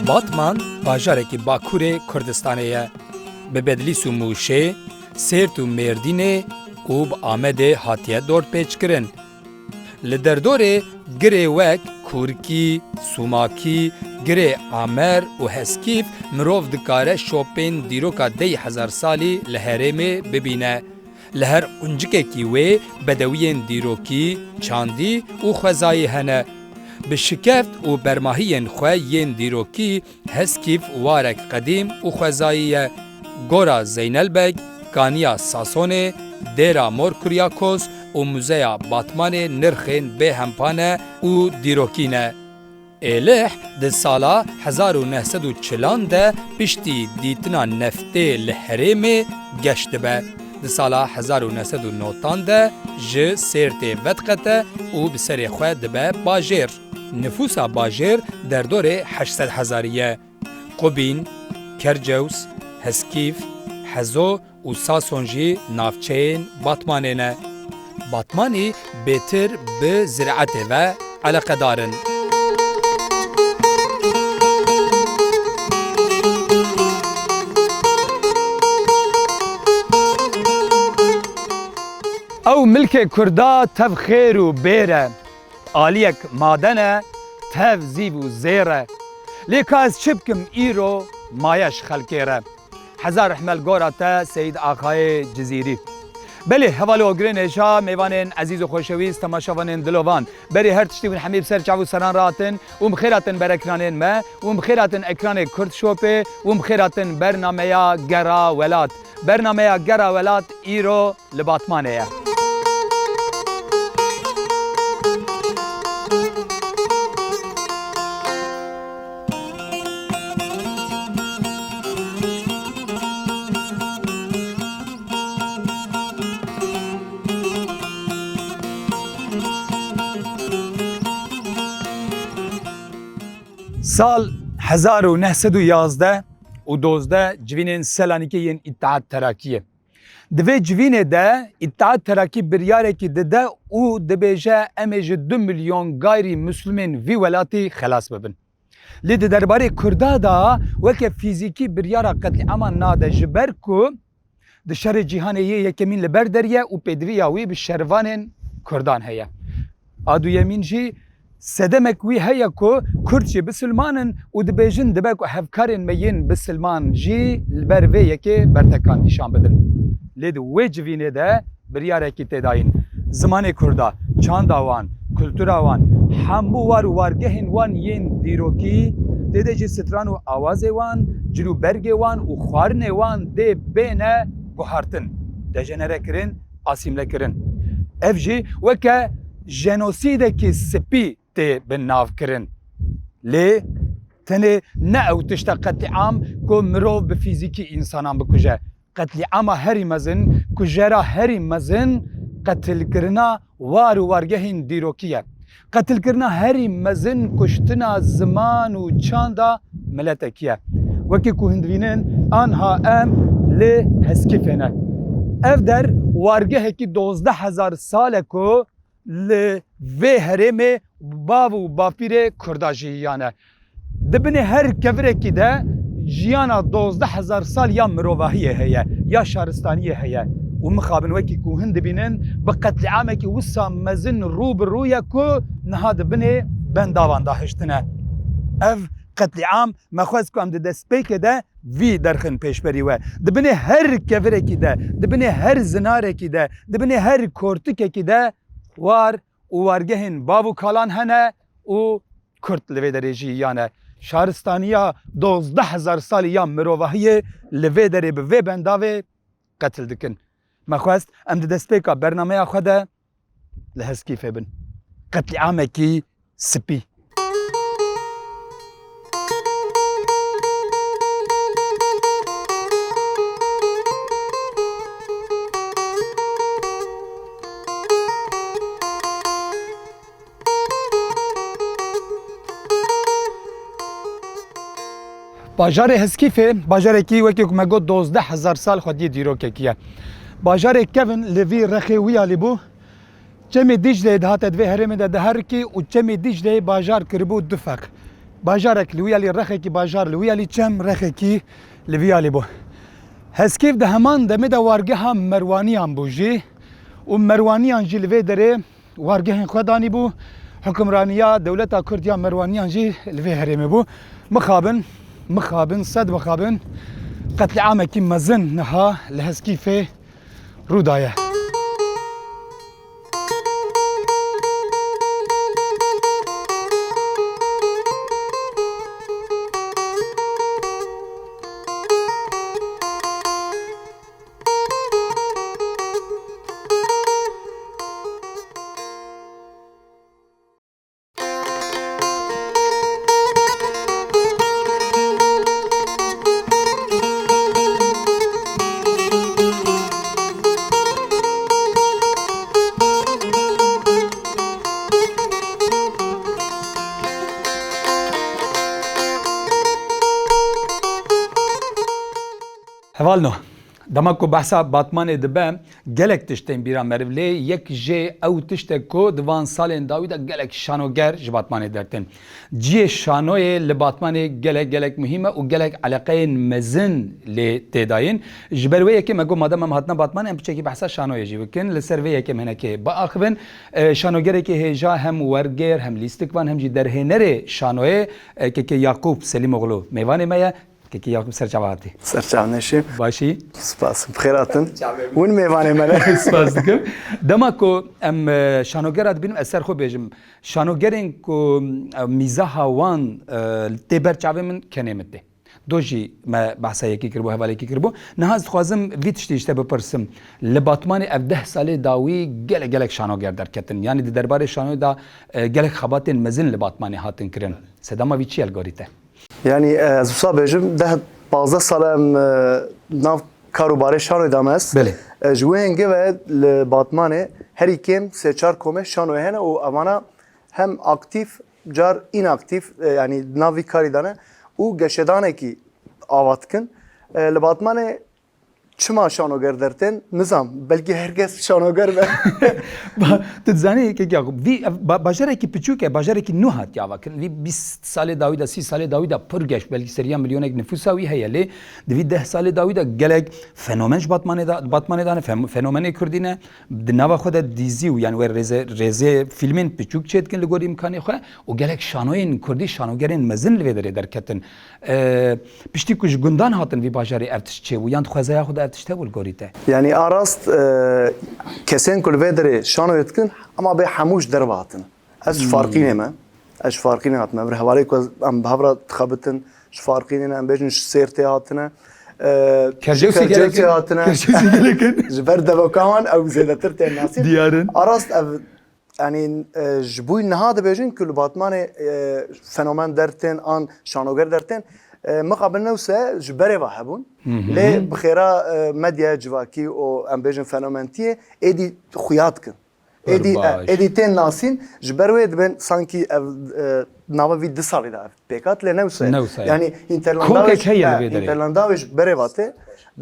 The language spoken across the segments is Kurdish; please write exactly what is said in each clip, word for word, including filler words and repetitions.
Batman bajarekî bakurê Kurdistanê ye. Bi Bedlîs û Mûşê, Sêrt û Mêrdînê û bi Amedê hatiye dorpêçkirin. Li derdorê girê wek Kûrkî, Sûmakî, Girê Amer û Heskîf mirov dikare şopên dîroka dey hezar salî li herêmê bibîne. Li her quncikekî wê bedewiyên dîrokî, çandî û xwezayî hene. Bi şikeft û bermahiyên xwe yên dîrokî Heskîf warek qedîm û xwezayî ye. Gora Zeynel Beg, Kaniya Sasonê, Dêra Mor Kuryakos û Muzeya Batmanê nirxên bêhempa ne û dîrokî ne. Êlih di sala hezar û neh sed û çilan de piştî dîtina neftê li herêmê geş dibe. Di sala hezar û neh sed û notan de ji Sêrtê vediqete û bi serê xwe dibe bajêr. Nifûsa bajêr derdorê heşt sed hezarî ye. Qubîn, Kercews, Heskîf, Hezo û Sason jî navçeyên Batmanê ne. Batmanî bêtir bi ziraetê ve eleqedar in. Ew milkê Kurda tev xêr û bêr e. Aliyek maden e, tev zîv û zêr e. Lê ka ez çi bikim, îro maye ji xelkê re. Hezar rehme li gora te Seyîd Axayê Cizîrî. Belê, hevalê ogirên hêja, mêvanên ezîz û xoşewîst, temaşevanên dilovan. Berê her tiştî hûn hemî bi ser çav û seran re hatin û bi xêr hatin ber ekranên me û bi xêr hatin ekranê Kurd Shopê û bi xêr hatin bernameya Gera Welat. Bernameya Gera Welat îro li Batmanê ye. Sal hezar û neh sed û yazdeh û dozdeh civînên Selanikê yên Îttihat Terakî ye. Di vê civînê de Îttihat Terakî biryarekî dide û dibêje, em ê ji du milyon gayrî Muslimên vî welatî xelas bibin. Lê di derbarê Kurda de weke fîzîkî biryara qetlîama nade, ji ber ku di şerê cîhanê yê yekemîn li ber derê ye û pêdiviya wî bi şervanên Kurdan heye. A duyemîn jî sedemek wî heye ku Kurd jî bisilman in û dibêjin dibe ku hevkarên me yên bisilman jî li ber vê yekê bertekan nîşan bidin. Lê di wê civînê de biryarekî tê dayîn. Zimanê Kurda, çanda wan, kultura wan, hemû war û wargehên wan yên dîrokî, tê de jî stran û awazê wan, cil û bergê wan û xwarinê wan dê bêne guhartin, dejenere kirin, asîmle kirin. Ev jî weke jenosîdekî spî tê bi nav kirin. Lê tenê ne ew tişt e qetlîam ku mirov bi fîzîkî însanan bikuje. Qetlîama herî mezin, kujera herî mezin, qetilkirina war û wargehên dîrokî ye. Qetilkirina herî mezin, kuştina ziman û çanda miletekî ye. Wekî ku hûn dibînin, anha em li Heskîfê ne. Ev der wargehekî dozdeh hezar sal e ku li vê herêmê bav û bapîrê Kurda jiyane. Di binê her kevirekî de jiyana dozdeh hezar sal ya mirovahiyê heye, ya şaristaniyê heye. Û mixabin wekî ku hin dibînin, bi qetlîamekî wisa mezin rû bi rû ye ku niha di binê bendavan de hiştine. Ev qetlîam me xwest ku em di destpêkê de vî derxin pêşberî we. Di binê her kevirekî de, di binê her zinarekî de, di binê her kortikekî de war û wargehên bav û kalan hene û Kurd li vê derê jî yane. Şaristaniya dozdeh hezar salî ya mirovahiyê li vê derê bi vê bendavê qetil dikin. Me xwest em di destpêka bernameya xwe de li Heskîfê bin. Qetlîamekî spî. Bajarê Heskîfê, bajarekî wekî ku me got dozdeh hezar sal xwediyê dîrokekî ye. Bajarê kevin li vî rexê wî alî bû. Çemê Dîcleyê dihate di vê herêmê de diherikî û Çemê Dîcleyê bajar kiribû du feq. Bajarek li wî alî, rexekî bajar li wî alî, çem rexekî li vî alî bû. Heskîf di heman demê de wargeha Merwaniyan bû jî û Merwaniyan jî li vê derê wargehên xwe danîbû. Hukimraniya dewleta Kurd ya Merwaniyan jî li vê herêmê bû. Mixabin, mixabin, sed mixabin qetliamekî mezin niha li Heskîfê rû daye. Hevalno, dema ku behsa Batmanê dibe, gelek tişt tên bîra meriv, lê yek jê ew tişt e ku di van salên dawî de gelek şanoger ji Batmanê dertên. Cihê şanoyê li Batmanê gelek, gelek muhîm e û gelek eleqeyên mezin lê têdayîn. Ji ber wê yekê me got, madem em hatine Batmanê, em piçekî behsa şanoyê jî bikin. Li ser vê yekê em hinekê biaxivin. E, şanogerekî hêja hem wergêr, hem lîstikvan, hem jî derhênerê şanoyê, e, Kekê Yaqûb Selîmoglu mêvanê me ye. Kekî Yakup, ser çava hatî. Ser çav neşî. Başî? Spas, bi xêr hatin. Hûn mêvanê me ne. Spas dikim. Dema ku em, e, şanogera dibînim, ez ser xwe bêjim. Şanogerên ku, e, mîzaha wan, e, tê ber çavê min, kenê min tê. Do jî me behsa yekî kiribû, hevalekî kiribû. Niha ez dixwazim vî tiştî ji te bipirsim. Li Batmanê ev deh salê dawî gelek gelek şanoger derketin. Yanî di derbarê şanoyê de, e, gelek xebatên mezin li Batmanê hatin kirin. Sedema vî çi ye li gorî te? Yanî, e, ez wisa bêjim, deh pazdeh sal e em, e, nav kar û barê şanoyê de me ez. Belê. E, ji wê hingê ve li Batmanê herî kêm sê çar komê şanoyê hene û evana hem aktîf, car înaktîf, e, yanî di nav vî karî de ne û geşedanekî ava dikin. E, li Batmanê çima şanoger dertên? Nizam. Belkî her kes şanoger be. Ba-, tu dizanî, Kek Yakup, vî, ev ba-, bajarekî piçûk e, bajarekî nû hatiye avakirin. Vî bîst salê dawî de, sî salê dawî de pir geş, belkî seriya milyonek nifûsa wî heye, lê di vî deh salê dawî de gelek fenomen ji Batmanê de, Batmanê de ne, fen-, fenomenê Kurdî ne, di nava xwe de dîzî û, yanî, wê rêze-, rêzê fîlmên piçûk çêdikin li gorî îmkanê xwe û gelek şanoyên Kurdî, şanogerên mezin li vê derê derketin. E, piştî ku ji gundan hatin vî bajarê ev tişt çêbû, yan di xwezaya xwe de ev tişt hebû li gorî te? Yanî a rast, e, kesên ku li vê derê şanoyê dikin, hema bê hemû ji derve hatin. Ez ji Hmm. Farqînê me. Ez ji Farqînê hatime. Vir hevalê ku ez, em bi hev re dixebitin, ji Farqînê ne, em bêjin ji Sêrtê hatine. E, Kercewsê ji Kercewsê gelekin. Hatine. Kercewsê gelekin. Ji ber devoka wan ew zêdetir tên nasîn. Diyar in. A rast ev Yanî, e, ji bo niha dibêjin ku li Batmanê, e, fenomen dertên an şanoger dertên, e, mixabin ne wisa ji berê ve hebûn. Hı hı. Lê bi xêra, e, medyaya civakî û em bêjin fenomentiyê êdî xuya dikin. Êdî, e, baş. Êdî tên nasîn, ji ber wê dibên sankî ev, e, nava vî du salî de ev pêk hat, lê ne wisa ye. Ne wisa ye. Yanî, hinterlanda Kokek wê ji, heye li e, vê derê. Hinterlanda wê ji berê ve tê.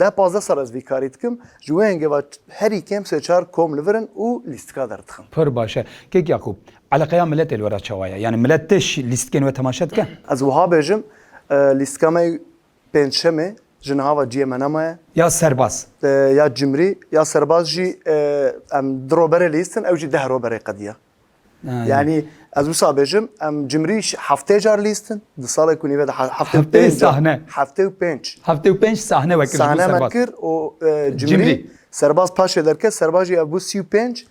Deh pazdeh sal ez vî karî dikim. Ji wê hingê ve herî kêm sê çar kom li vir in û lîstika derdixin. Pir baş e. Kek Yakup, eleqeya miletê li we re çawa ye? Yanî milet tê şî-, lîstikên we temaşe dike? Ez wiha bêjim, e, lîstika me pêncşemê ji niha ve cihê me nemaye. Ya serbaz? E, ya cimrî, ya serbaz jî, e, em du ro berê lîstin, ew jî deh ro berê qediya. Ha, Yanî ez wisa bêjim, em cimrî ş-, heftê car lîstin, di salê ku nîve de he-, heftê û pênc car. Heftê sahne. Heftê û pênc. Heftê û pênc sahne wekir ji bo serbaz. Sahne me kir û, e, cimrî. Cimrî. Serbaz paşê derket, serbaz jî ev bû sî û pênc.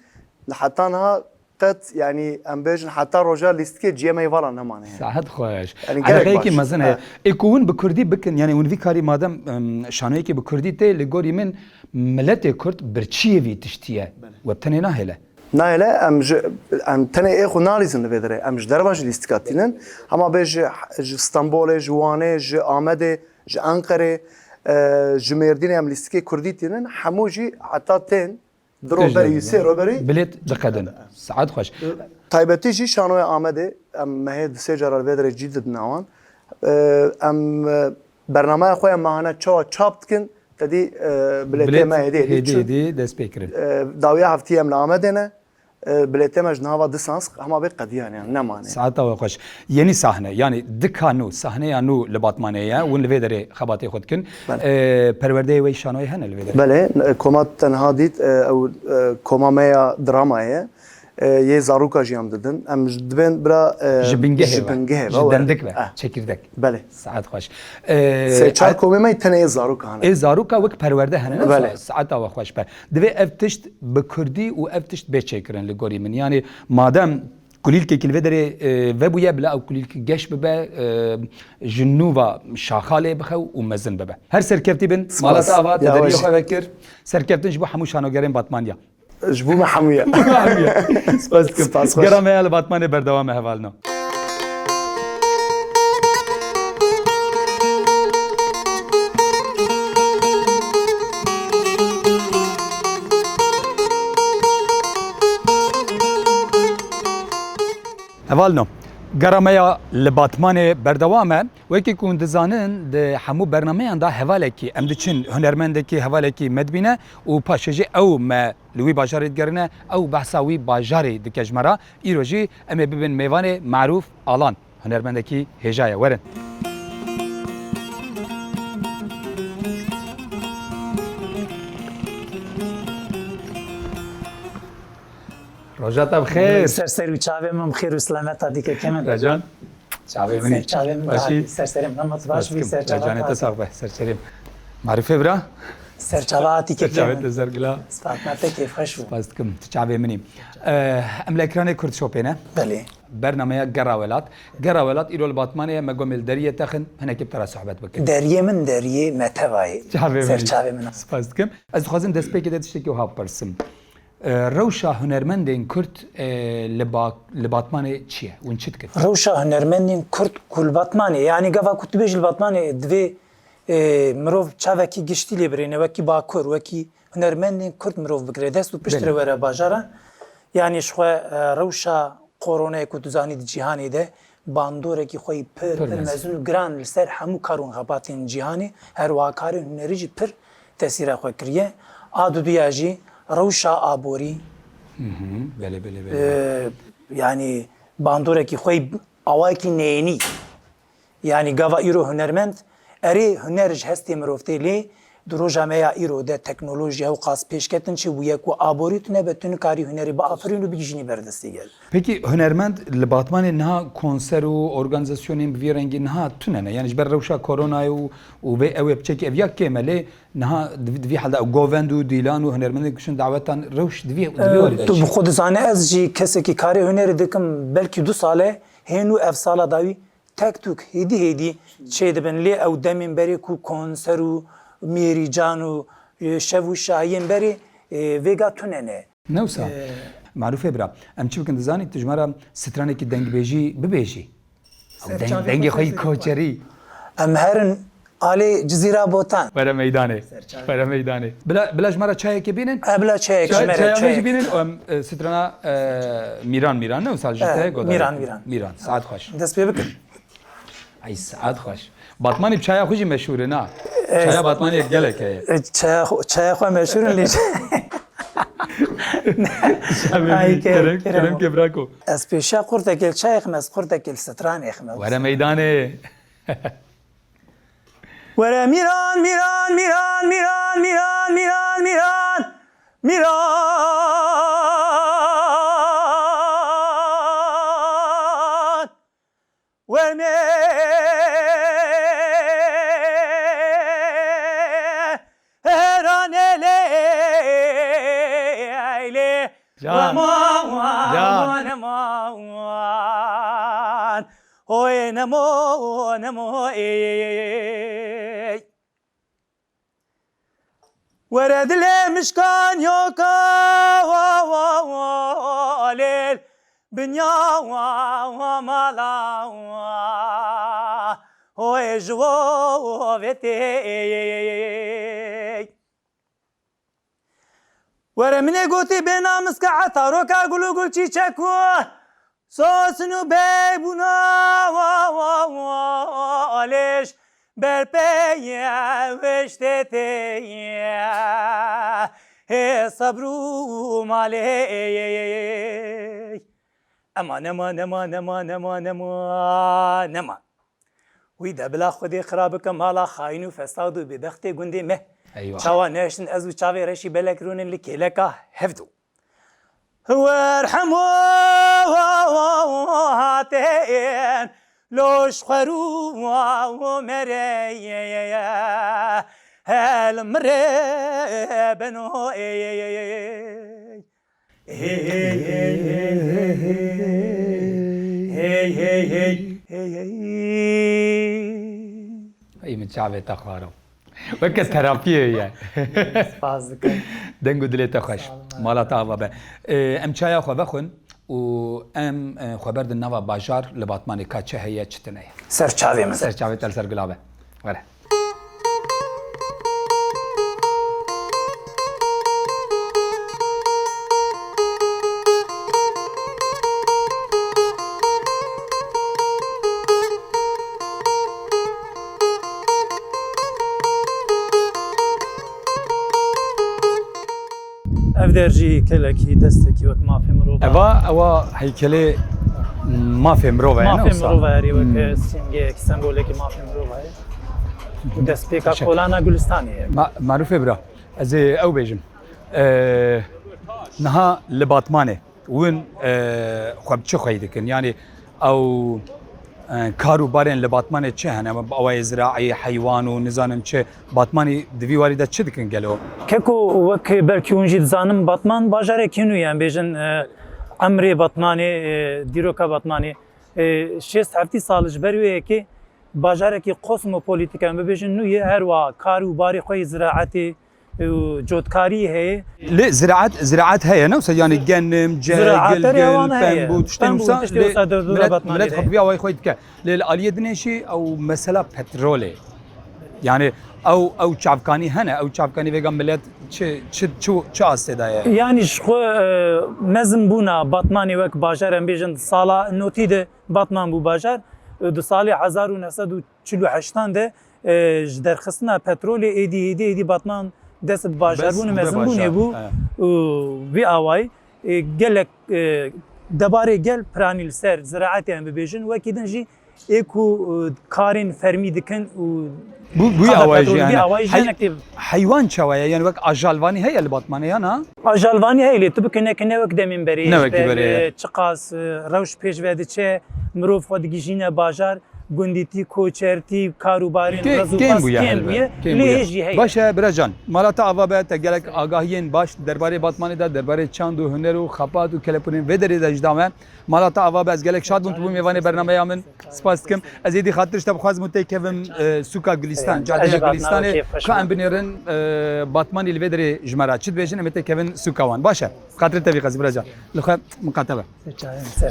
Li heta niha qet, yanî em bêjin heta roja lîstikê cihê me yê vala nemane. Saet xweş. Yanî gelek Eleqeyekî baş. Mezin heye. Ha. Ê ku hûn bi kurdî bikin, yanî hûn vî karî madem, em, şanoyekî bi kurdî tê, li gorî min miletê kurd birçiyê vî tiştî ye. Belê. We tenê nahêle. Nayê le, em ji, em tenê ê xwe nalîzin li vê derê. Em ji derva jî lîstika tînin. Hema bê ji, ji Stenbolê, ji Wanê, ji Amedê, ji Enqerê, e, ji Mêrdînê em lîstikê kurdî tînin. Hemû jî heta tên du ro berî, sê ro berî. Bilêt diqedin. Saet xweş. Taybetî jî şanoya Amedê, em mehê du sê cara li vê derê cî didin awan. E, em, e, bernameya xwe ya mahane çawa çap dikin, te dî, e, bilêtê me hêdî, hêdî çû. Hêdî dest pê kirin. E, dawiya heftiyê em li Amedê ne. E, bilêtê me ji niha ve du sed hema bê qediyan, yani nemane. Saeta we xweş. Yenî sahne, yani dika nû, sahneya nû li Batmanê ye, hûn li vê derê xebatê xwe dikin. Belê. E, perwerdeyê we şanoyê hene li vê derê? Belê, e, koma tenha dît, e, ew, e, koma me ya dramayê ye. E, yê zaroka jî em didin. Em ji, dibên bira, e, Ji bingehê ji ve. bingehê ve Ji were. dendek ve, Eh. çekirdek. Belê. Saet xweş. Ee, Sê çar e, komê me tenê yê zaroka hene. Ê zaroka wek perwerde hene, ne? Belê. Sa-, saeta we xweş be. Divê ev tişt bi kurdî û ev tişt bê çêkirin li gorî min. Yani madem kulîlkekî li vê derê, e, vebûye, bila ew kulîlk geş bibe, e, ji nû ve şaxa lê bixe û mezin bibe. Her serkeftî bin, Spas. Mala te ava, te Ya deriyê weş. xwe vekir. Serkeftin ji bo hemû şanogerên Batmaniya. Ji bo me hemû ye. Spas dikim. Spas xweş. Gera me ya li Batmanê berdewam e, hevalno. Hevalno, gera me ya li Batmanê berdewam e. Wekî ku hûn dizanin, di hemû bernameyan de hevalekî em diçin hunermendekî, hevalekî me dibîne û paşê jî ew me li wî bajarê digerîne, ew behsa wî bajarê dike ji me re. Îro jî em ê bibin mêvanê Marûf Alan, hunermendekî hêja ye. Werin. Roja te bi xêr. Ser ser û çavê min bi xêr û silamet hatî kekê min. Recan. Çavê min. Ser çavê min Başî. Hatî. Ser serê min. Hema tu baş bî, Başkim. Ser çavê Recanê te hatî. Sax be, ser serê min. Marîfê bira. Ser çava hatî Ser kekê çavê min. Te ser gila. Spas, me te kêfxweş bû. Spas dikim. Tu çavê min î. Eh, em li ekranê Kurd Shopê ne? Belê. Bernameya Gera Welat. Gera Welat îro li Batmanê ye, me got me li deriyê te xin, hinekî bi te re sohbet bikin. Deriyê min deriyê me tevayê. Çavê Ser min î. Çavê min. Spas dikim. Ez dixwazim destpêkê de tiştekî wiha bipirsim. E, rewşa hunermendên Kurd, e, li ba-, li Batmanê çi ye? Hûn çi dikin? Rewşa hunermendên Kurd ku li Batmanê, yanî gava ku tu bêjî li Batmanê divê, e, mirov çavekî giştî lê birêne, wekî Bakur, wekî hunermendên Kurd mirov bigire dest û piştre Belê. Were bajara. Yanî ji xwe, e, rewşa koronayê ku tu zanî di cîhanê de bandorekî xwe yî pir, Pir pir mezin. Mezin û giran li ser hemû kar û xebatên cîhanê, her wiha karên hunerî jî pir tesîra xwe kiriye. A duduya jî rewşa aborî. Hı hı, belê, belê, belê. E, yanî bandorekî xwe yî awayekî neyênî. Yanî gava îro hunermend, erê huner ji hestê mirov tê lê, di roja me ya îro de teknolojiya ew qas pêşketin çêbûye ku aborî tune be, tu nikarî hunerî biafirîn û bigihînî ber destê gel. Pekî hunermend li Batmanê niha konser û organîzasyonên bi vî rengî niha tune ne? Yanî ji ber rewşa koronayê û, û vê ew ê piçekî ev ya kêm e, lê niha di, di vî hal de ew govend û dîlan û hunermendên ku çin dawetan rewş di vî, di vî warî de Tu çi? Bi xwe dizane ez jî kesekî karê hunerê dikim belkî du sal e, hên û ev sala dawî tek tûk hêdî hêdî çêdibin, lê ew demên berê ku konser û mêrîcan û, e, şev û şahiyên berê, e, vêga tune ne. Ne wisa? E, Marûfê bira, em çi bikin dizanî, tu ji me re stranekî dengbêjî bibêjî. Ew deng-, Serçavê dengê xwe yî koçerî. Em herin alê Cizîra Botan. Were meydanê. Serçavê. Were meydanê. Bila, bila ji me re çayekê bînin. E, bila çayek Çay, ji me re, çaya me çayek. Jî bînin, em, e, strana, e, Mîran, Mîran ne wisa ji E, te godarê. Mîran, Mîran. Mîran, saet xweş. Dest pê bikin. Ay, saet xweş. Batmanî bi çaya xwe jî meşhûr e, na? E, Çaya Batmanî gelek heye. E, çaya xwe, çaya xwe meşhûr in lê. Ay, Kerem, kerem, kerem kerem. Ke brako. Ez pêşiya qurtekê li çayê xim, ez qurtekê li stranê xim. Were meydanê. Were Mîran, Mîran, Mîran. Were Mîran, lê, lê. Can. Can. Oy nemo, nemo, ey. Were dilê mişkan yoka, wa, wa, wa, lêl, binya, wa, wa, mala, wa, hoy ji wo vetê. Were min ê gotî bê namiska etaroka gul û gul çîçek û sosin û beybûna wa, wa, wa, lêş berpeye wiştê tê ye. hê sebr û malê. Ema nema, nema, nema, nema, nema, nema. Wî de bila Xwedê xira bike mala xayîn û fesad û bêbextê gundê me. Eywa. Çawa nehiştin ez û çavê reşî belek rûnin li kêleka hevdû. Wer hemû hatên loş xwerû merê hel mirê beno ey. Hey, hey, hey, hey, hey, hey, hey, hey, hey, hey, hey, hey, hey, hey. Ey min çavê te xwaro. Weke terapiyê ye. Spas dikim. Deng û dilê te xweş. Sağ olun. Mala te ava be. Ee, em çaya xwe vexwin û em, e, xwe berdin nava bajar li Batmanê ka çi heye, çi tune ye. Ser çavê min. Ser çavê te li ser gula be. Were. Ev der jî heykelekî, destekî wek mafê mirov e. Eva, ewa heykelê mafê mirov e, ne wisa? Mafê mirov e, erê wek simgeyek, sembolekî mafê mirov e. Û destpêka kolana Gulistanê ye. Ma-, Marûfê bira, ez ê ew bêjim. Ee, niha li Batmanê win, ee, xwe bi çi xweyî dikin? Yanî ew, ee, kar û barên li Batmanê çi hene? Awayê ziraî, heywan û nizanim çi, Batmanî di vî warî de çi dikin gelo? Keko, wek belkî hûn jî dizanin, Batman bajarekî nû ye, em bêjin, ee, emrê Batmanê, ee, dîroka Batmanê, ee, şêst heftî sal ji ber wê yekê bajarekî kosmopolitîk em bibêjin nû ye, her wiha kar û barê xwe yê ziraetê û cotkarî heye. Lê ziraet, ziraet heye, ne wisa, yanî genim, ce, gilgil, pembû, tiştên wisa, lê milet, milet xwe bi vî awayî xwe dike. Lê li aliyê dinê jî ew mesela petrolê. Yanî ew, ew çavkanî hene, ew çavkanî vêga milet çi, çi, çi, çi astê de ye? Yanî ji xwe, e, mezin bûna Batmanê wek bajar em bêjin sala notî de Batman bû bajar. E, di salê hezar û neh sed û çil û heştan de, e, ji derxistina petrolê êdî, êdî, êdî Batman dest bi bajarbûn û mezinbûnê bû. Û vî awayî, e, gelek, e, debarê gel piranî li ser ziraetê em bibêjin, wekî din jî ê ku, e, karên fermî dikin û bû, bû awayî jî hene. Heywan çawa ye? Yanî wek ajalvanî heye li Batmanê ya na? Ajalvanî heye lê tu bikine ki ne wek demên berê. Ne wekî berê, e, çiqas, e, rewş pêş ve diçe, mirov xwe digihîjîne bajar, gundîtî, koçertî, kar û barên rez û pas kêm bûye. Lê hê jî heye. Baş e, bira can. Mala te ava be, te gelek agahiyên baş derbarê Batmanê de, derbarê çand û huner û xepat û kelepûrên vê derê de ji da me. Mala te ava be, ez gelek şad bûm tu bû mêvanê bernameya min. Spas dikim. Ez êdî xatir ji te bixwazim û têkevim, e, sûka Gulistan, cadeya Gulistanê, ka em binêrin, e, Batmanî li vê derê ji me re çi dibêjin, em ê têkevin sûka wan. Baş e. Xatirê te vî qezî bira can. Li xwe miqate be.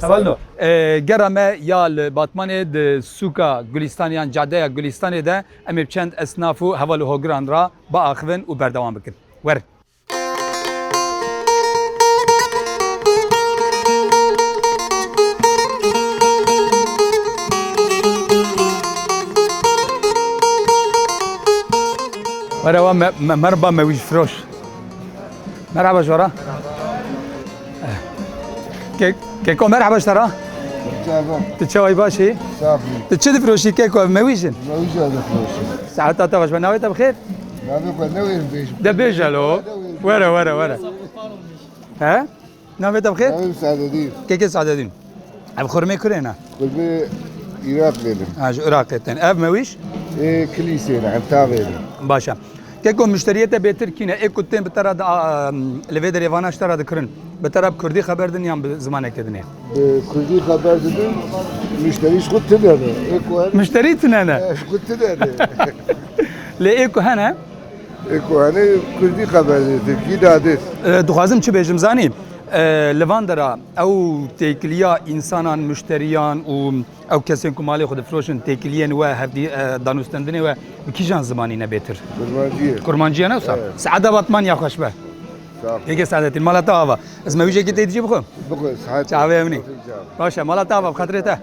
Hevalno, e, gera me ya li Batmanê di sûka Gulistanê yan cadeya Gulistanê de em ê bi çend esnaf û heval û hogiran re biaxivin û berdewam bikin. Werin. Merhaba, me-, me-, merhaba Mewîj Firoş. Merhaba Jora. Ke-, Keko, merhaba ji te re. Merhaba. Tu çawa yî, baş î? Saf î. Tu çi difiroşî Keko, ev Mewîj in? Mewîj e difiroşî. Saeta te baş be, navê te bi xêr? Navê xwe newêrim bêjim. De bêje lo. Were, were, were. He? Navê te bi xêr? Navê Saadedîn. Keke Saadedîn. Ev xurmê kurê ne? Xurmê Iraqê ne. Ha, ji Iraqê tên. Ev Mewîj? Ê, Kilîsê ne, Entavê ne. Baş e. Keko, muşteriyê te bêtir kî ne? Ê ku tên bi te re di, a, em, li vê derê vana ji te re dikirin, bi te re bi kurdî xeber din yan bi zimanekê din ê? Bi kurdî xeber didin, muşterî ji xwe tune ne. Ê ku hene. Muşterî tune ne? E, ji xwe tune ne. Lê ê ku hene? Ê ku hene kurdî xeber didin, tirkî nadin. E, dixwazim çi bêjim zanî? E, li van dera ew têkiliya însanan, muşteriyan û ew kesên ku malê xwe difiroşin, têkiliyên we, hevdî, e, danûstendinê we bi kîjan zimanî ne bêtir? Kurmancî ye. Kurmancî ye ne wisa? Evet. Saeta Batman ya xweş be. Sağ ol. Keke Saadetîn, mala te ava. Ez Mewîjekî tê dicî bixwe. Bixwe, saet. Çavê ew nî. Baş e, mala te ava, bi xatirê te.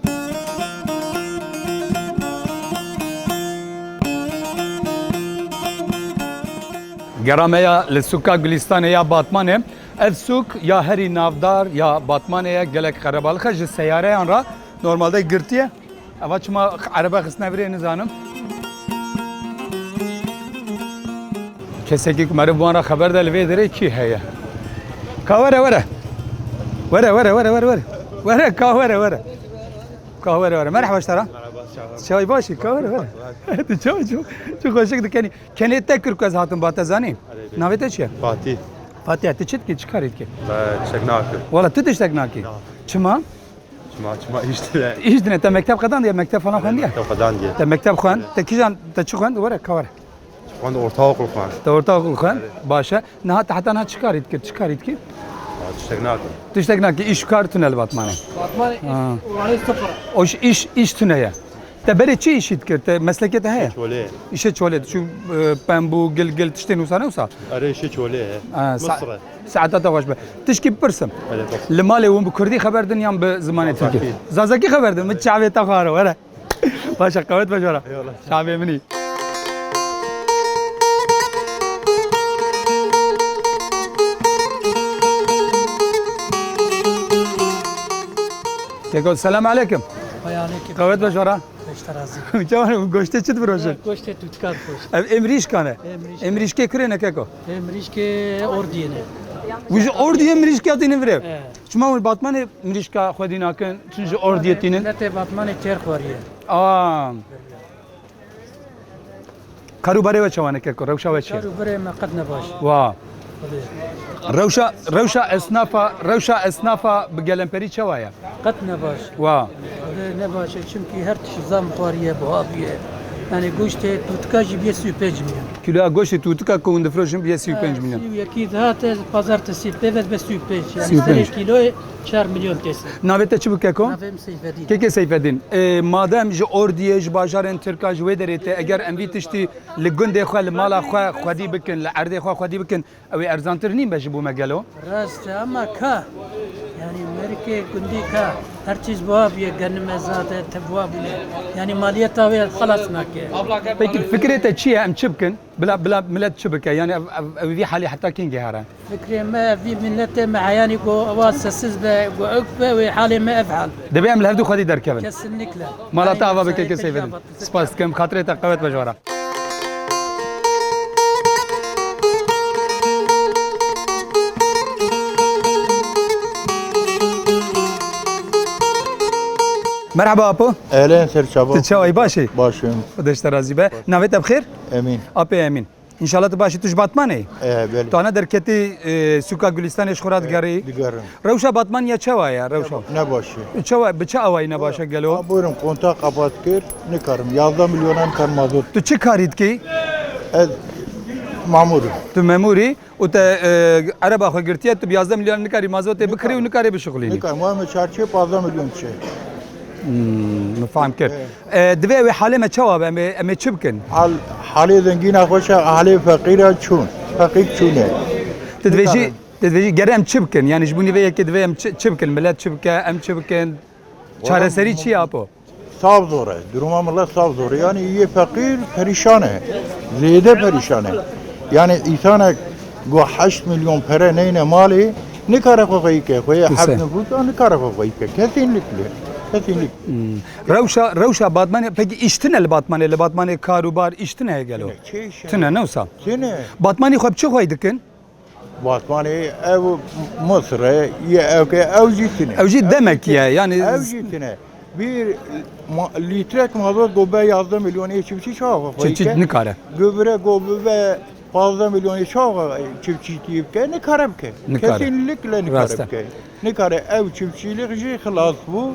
Gera me ya li sûka Gulistanê ya Batmanê. Ev sûk ya herî navdar ya Batmanê ye, gelek qerebalix e ji seyareyan re normalde girtiye. Eva çima erebe xistine virê nizanim. Kesekî ku meriv wan re xeber de li vê derê kî heye? Ka were, were. Were, were, were, were, were. Were, ka were, were. Ka were, were. Merhaba ji te re. Merhaba, çawa? Çawa başî? Ka were, were. Tu çawa çi, çi xweşik dikenî. Kenê te kir ku ez hatim ba te zanî. Erê, erê. Navê te çi ye? Fatîh. Fatîh, tu çi dikî, çi karî dikî? Me tiştek nakim. Wala tu tiştek nakî. Na. Çima? Çima, çima îş tine. Îş tine, te mekteb qedandiye, mekteb falan xwendiye? Mekteb qedandiye. Te mekteb xwend, te kîjan, te çi xwend? Were, ka were. Xwend ortaokul xwend. Te ortaokul xwend? Evet. Baş e. Niha te heta niha çi karî dikir, çi karî dikî? Ya, tiştek nakim. Tiştek nakî, îş û kar tune li Batmanê. Batmanê Ha. Îş, oranê sıfır. O iş, iş, iş tune ye. Te berê çi îşî dikir? Te meslekê te heye? Çolê. Îşê çolê. Çû, e, pembû, gil, gil, tiştên wisa ne wisa? Erê, îşê çolê ye. Ha, sa-, Mısır e. Saeta te xweş be. Tişkî bipirsim. Hele bak. Li malê hûn bi kurdî xeber din yan bi zimanê Zazakî. Tirkî? Zazakî xeber din. Min çavê te xwaro, were. Baş e, qewet be ji we re. Eyvallah. Çavê min î. Keko, selam aleyküm. Vay aleyküm. Qewet be ji we re. Beşte razî. Çawa goştê çi difiroşin? Goştê tûtika difiroşin. Ev ê mirîşkan e. Ê mirîşkan. Ê mirîşkê kurê ne keko? Ê mirîşkê Ordiyê ne. Wî ji Ordiyê mirîşka tînin virê. He. Çima hûn Batmanê mirîşka xwedî nakin, çi ji Ordiyê tînin? Miletê Batmanê têr xwariye. Aa. Karûbarê we çawa ne keko? Rewşa we çi ye? Karûbarê me qet ne baş. Wa. Rewşa, rewşa esnafa, rewşa esnafa bi gelemperî çawa ye? Qet ne baş. Wa. Qet ne baş e, çimkî her tişt zam xwariye, buha bûye. Yani goştê tûtika jî bîye sî û pênc milyon. Kiloya goştê tûtika ku hûn difiroşin bîye sî û pênc milyon. Sî û yekî dihate pazartesî pê ve be sî û pênc. Yani sî û pênc. Serê kiloyê çar milyon kesî. Navê te çi bû keko? Navê min Seyfedîn. Kekê Seyfedîn, e, madem ji Ordiyê, ji bajarên Tirka, ji wê derê te, eger em vî tiştî li gundê xwe, li mala xwe xwedî bikin, li erdê xwe xwedî bikin, ew ê erzantir nîn be ji bo me gelo? Rast e, ama ka? Yani merikê gundî ka? Her çîz buha bûye, genime zade, te buha bûne. Yani maliyeta wê xelas nake. Peki fikrê te çi ye? Em çi bikin? Bila, bila milet çi bike? Yani ev, ev, ev vî halê heta kîngê here? Fikrê me, vî miletê me heyanî ku ewa sessiz be, ku ewk be, wê halê me ev hal be. Dibê em li hevdû xwedî derkevin. Kesinlikle. Mala te ava bike, kesê Fedî. Spas dikim, xatirê te qewet be ji we re. Merhaba apo. Ehlen, ser çava. Tu çawa yî, baş î? Baş im. Xwedê ji te razî be. Navê te bi xêr? Emîn. Apê Emîn. Înşallah tu baş î, tu ji Batmanê yî? E, belê. Tu ana derketî, e, sûka Gulistanê ji xwe re digerî? Digerim. Rewşa Batmaniya çawa ye, rewşa? Ne, ne baş e. Çawa, bi çi awayî ne baş e gelo? Ha, buyurun, kontak kapat kir, nikarim. Yazdeh milyon nikarim mazot. Tu çi karî dikî? Ez memûr im. Tu memûr î û te, e, ereba xwe girtiye, tu bi yazdeh milyon nikarî mazotê bikirî û nikarî bişuxulînî. Nikarim, wa me çarçê pazdeh milyon çe. Hmm, min fehm kir. Evet. E, divê ew ê halê me çawa be? Em ê, em ê çi bikin? Hal, halê zengîna xweş e, halê feqîra çûn. Feqîr çûne. Tu dibêjî, tu dibêjî gere em çi bikin? Yani ji bo nîvê yekê divê em çi, çi bikin? Milet çi bike? Em çi bikin? Çareserî çi ye apo? Sav zor e. Duruma milet sav zor e. Yani yê feqîr perîşan e. Zêde perîşan e. Yani însanek ku heşt milyon pere neyne malê, nikare xwe xweyî ke. Xwe yê heft nifûs a nikare xwe xweyî ke. Kesinlikle. Kesinlikle. Hmm. Rewşa, rewşa Batmanê, pekî îş tune li Batmanê, li Batmanê kar û bar îş tune heye gelo? Tune, çi îş e? Tune, ne wisa? Tune. Batmanî xwe bi çi xweyî dikin? Batmanê ev Misir e, yê ew ke ew jî tune. Ew jî demek ye, yani. Ew jî tune. Bir ma-, lîtrek mazot gobe yazdeh milyon ê çiftçî çawa xweyî ke? Çiftçî nikare. Gubire gobe pazdeh milyon ê çawa çiftçî tî bike? Nikare bike. Nikare. Kesinlikle nikare bike. Rast e. Nikare, ew çiftçilik jî xilas bû.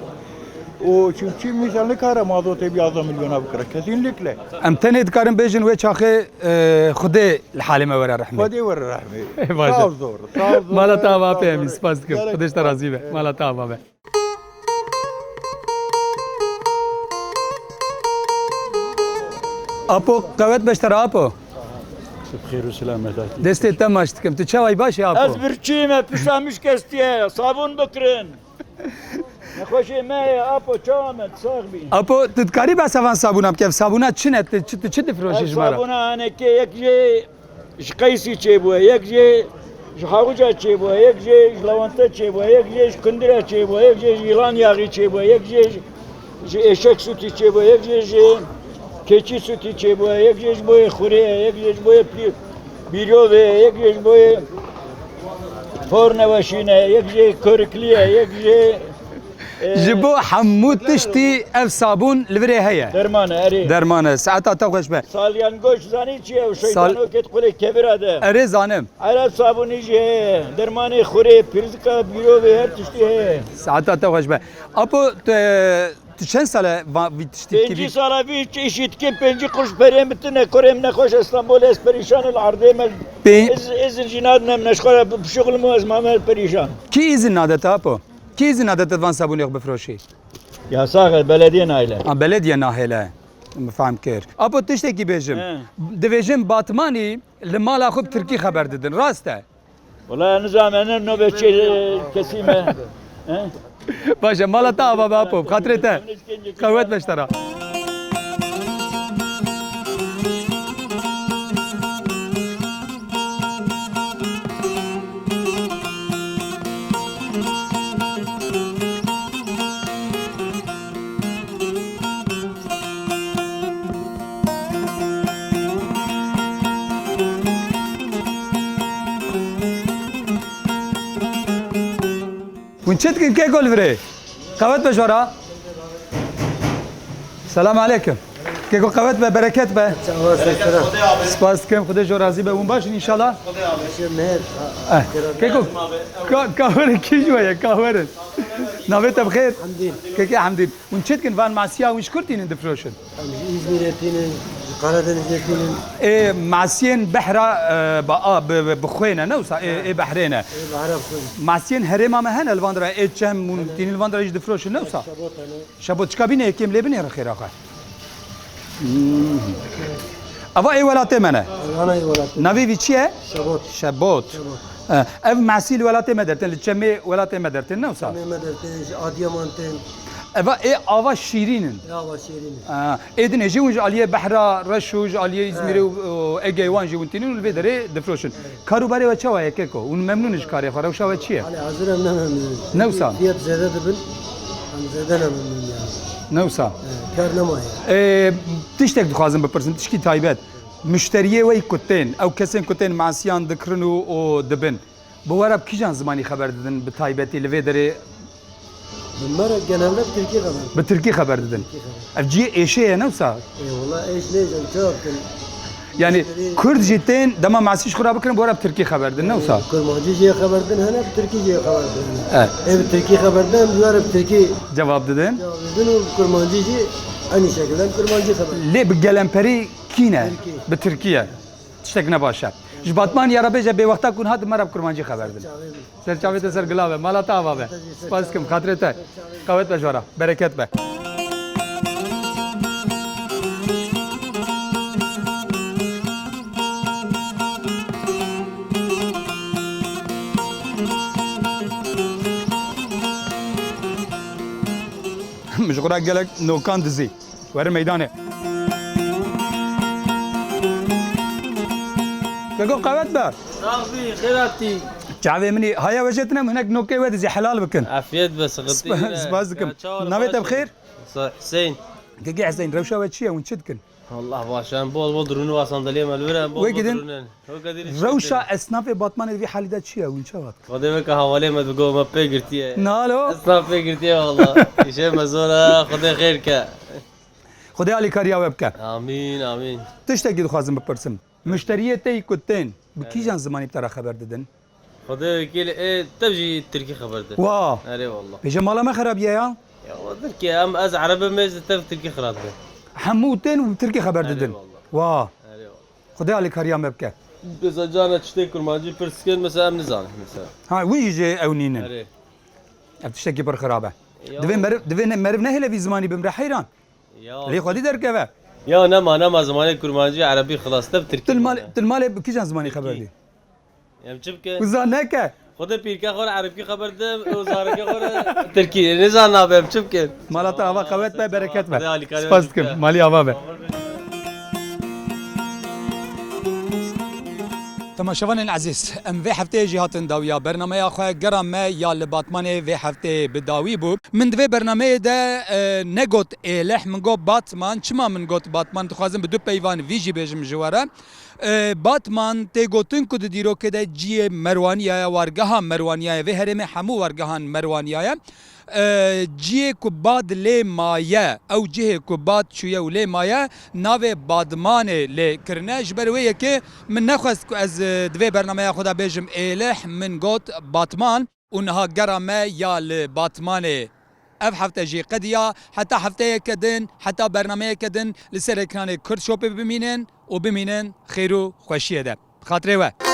O çiftçi misal nikare mazotê bi yazdeh milyona bikire. Kesinlikle. Em tenê dikarin bêjin wê çaxê, e, Xwedê li halê me were rehmê. Xwedê were rehmê. Ê, baş e. Sav zor, sav zor. Mala te ava, apê Emîn, spas dikim. Xwedê ji te razî be. Mala te ava be. Apo, qewet be ji te re, apo. Bi xêr û selamet hatî. Destê te maç dikim. Tu çawa yî, baş î, apo? Ez birçî me, pişta min şikestiye. Sabûn bikirin. Nexweşê me ye, apo, çawa me, sax bî. Apo, tu dikarî behsa van sabûna bikî? Ev sabûna çi ne? Tu çi, tu çi difiroşî ji me re? Ev sabûna hinekê yek jê Ji qeysî çêbûye, yek jê ji hawija çêbûye, yek jê ji lewente çêbûye, yek jê ji kundira çêbûye, yek jê ji yîlan yaxî çêbûye, yek jê ji, ji êşek sûtî çêbûye, yek jê ji keçî sûtî çêbûye, yek jê ji boyê xurê ye, yek jê ji boyê pî-, bîrovê ye, yek jê ji boyê porneweşîn e, yek jê koriklî ye, yek jê, e, Ji bo hemû tiştî ev sabûn li virê heye. Derman e, erê. Derman e. Saeta te xweş be. Salyangoç zanî çi ye? Sal- Şeytan oket qulê kebira de. Erê zanim. Ereb sabûnî jî heye. Dermanê xurê, pirzika, bîrovê, her tiştî heye. Saeta te xweş be. Apo, tu, tu çend sal e va-, vî tiştî kivî? Pêncî sala vî çi işî dikim, pêncî quruş perê min tine, kurê min nexweş, Stenbolê ez perîşan, li erdê me. Pê- Ez, ez jî nadinem neşxwe, bi şixlim û ez mame perîşan. Kî îzin nade te, Apo? Kî îzin nade te van sabûnê xwe bifroşî? Yasax e, belediye nahêle. Ha, belediye nahêle. Min fehm kir. Apo, tiştekî bêjim. He. Divêjin Batmanî li mala xwe bi tirkî xeber didin. Rast e? Wala nizam, ne nobetçi kesî me. He? Baş e, mala te ava be Apo, bi xatirê te. Qewet be ji te re. Hûn çi dikin keko li virê? Qewet be ji we re. Selam aleyküm. Keko qewet be, bereket be. Çawa sesera. Spas dikim, Xwedê ji we razî be. Hûn baş in înşallah? Şir Meher. Eh, keko, ka-, kahwere kî ji we ye? Kahwere. Navê te bi xêr? Hemdîn. Keke Hemdîn. Hûn çi dikin? Van masiya hûn ji kur tînin difroşin? Em ji Îzmîrê tînin, ji Karadenizê tînin. Ê, masiyên behra, e, ba, a, bi, bi, bi xwê ne, ne wisa? Ê, ê behrê ne. Ê behra bi xwê ne. Masiyên herêma me hene li van dira, ê çem hûn tînin li van dira jî difroşin, ne wisa? Şebot hene. Şebot çika bîne yekêm lê binêrin xêra xwe. Hmm. Eva ê welatê me ne. Ana ê welatê. Navê vî çi ye? Şebot. Şebot. Şebot. E, ev masî li welatê me dertin, li çemê welatê me dertin, ne wisa? Çemê me dertin, ji Adıyaman tên. Eva ê ava şîrîn in. Ê ava şîrîn in. A, ê dinê jî hûn ji aliyê behra reş û ji aliyê Îzmîrê û, û Egeyê wan jî hûn tînin û li vê derê difroşin. Karûbarê we çawa ye keko? Hûn memnûn in ji karê xwe? Rewşa we çi ye? Hale hazir em ne memnûn in. Ne wisa? Fiyat zêde dibin. Em zêde ne memnûn yani. Ne wisa? He, kar nemaye. Ê, tiştek dixwazim bipirsim, tişkî taybet. Muşteriyê we ku tên, ew kesên ku tên masiyan dikirin û, û dibin. Bi we re bi kîjan zimanî xeber didin, bi taybetî li vê derê? Bi me re genelde bi tirkî xeber didin. Bi tirkî xeber didin. Tirkî xeber. Ev cihê êşê ye, ne wisa? Ê, wela êş nêzim, çawa bikin? Yani, muşterî kurd jî tên, dema masî ji xwe re bikirin, bi we re bi tirkî xeber didin, ne wisa? Ê, kurmancî jî xeber didin hene, bi tirkî jî xeber didin hene. E. Ê, bi tirkî xeber didin, em ji we re bi tirkî cevab didin. Cevab didin û bi kurmancî jî aynı şekilde bi kurmancî xeber didin. Lê bi gelemperî kî ne? Tirkî. Bi tirkî ye. Tiştek ne baş e. Ji Batmanî ya re bêje bêwexta ku hûn hatin me re bi kurmancî xeber din. Ser çavê te ser gila be. Mala te ava be. Spas dikim. Xatirê te. Qewet be ji we re. Bereket be. Min ji xwe re gelek nokan dizî. Werin meydanê. Keko qewet be. Sax bî, xêr hatî. Çavê min î, haya we jê tune, min hinek nokê we dizî helal bikin. Afiyet be, sıkıntı Sp-, yok. Spas dikim. Ya, çağır, Navê te bi xêr? Sa-, Hüseyin. Kekê Hüseyin, rewşa we çi ye, hûn çi dikin? Allah baş, em bol bol durûn wa sandalye me li vir e, em bol bol durûn e. Wekî din, rewşa esnafê Batmanê di vî halî de çi ye, hûn çawa dikin? Xwedê weke hevalê me digo me pê girtiye. Nalo? Esnaf pê girtiye valla. Îşê me zor e, Xwedê xêr ke. Xwedê alîkariya we bike. Amîn, amîn. Tiştekî dixwazim bipirsim. Muşteriyê te yî ku tên, bi kîjan zimanî bi te re xeber didin? Xwedê wekîl ê tev jî tirkî xeber didin. Wa. Erê wallah. Bêje mala me xerabiye ya? Ya, wa tirkî, em ez ereb im, ez tev tirkî xeber didin. Hemû tên û tirkî xeber didin. Erê wallah. Wa. Erê wallah. Xwedê alîkariya me bike. Mesela carna tiştê kurmancî pirs dikin, mesela em nizanin mesela. Ha, wî jî ew nînin. Erê. Ev tiştekî pir xirab e. Ya. Divê meriv, divê ne, meriv nehêle vî zimanî bimre heyran. Ya. Lê xwedî derkeve. Ya nema, nema zimanê kurmancî, erebî xilas, te bi tirkî. Tu li mal-, bûne. Tu li malê bi kîjan zimanî xeber dî? Em çi bikin? Uza neke. Xwedê pîrke xwe re erebkî xeber didim, û zareke xwe re tirkî. Nizan nabe, em çi bikin? Mala te ava qewet be, bereket be. Xwedê alîkarî we bike. Spas dikim, malî ava be. Amir be. Temaşevanên ezîz, em vê hefteyê jî hatin dawiya bernameya xwe. Gera me ya li Batmanê vê hefteyê bi dawî bû. Min di vê bernameyê de, e, negot êlih, min got Batman. Çima min got Batman? Dixwazim bi du peyvan vî jî bêjim ji we re. E, Batman tê gotin ku di dîrokê de ciyê Merwaniya ye, wargeha Merwaniya ye, vê herêmê hemû wargehan Merwaniya ye. E, ciyê ku bad lê maye, ew cihê ku bad çûye û lê maye, navê Badmanê lê kirine. Ji ber wê yekê min nexwest ku ez, e, di vê bernameya xwe de bêjim êlih, min got Batman. Û niha gera me ya li Batmanê ev hefte jî qediya. Heta hefteyeke din, heta bernameyeke din li ser ekranê Kurd Shopê bimînin û bimînin xêr û xweşiyê de. Bi xatirê we.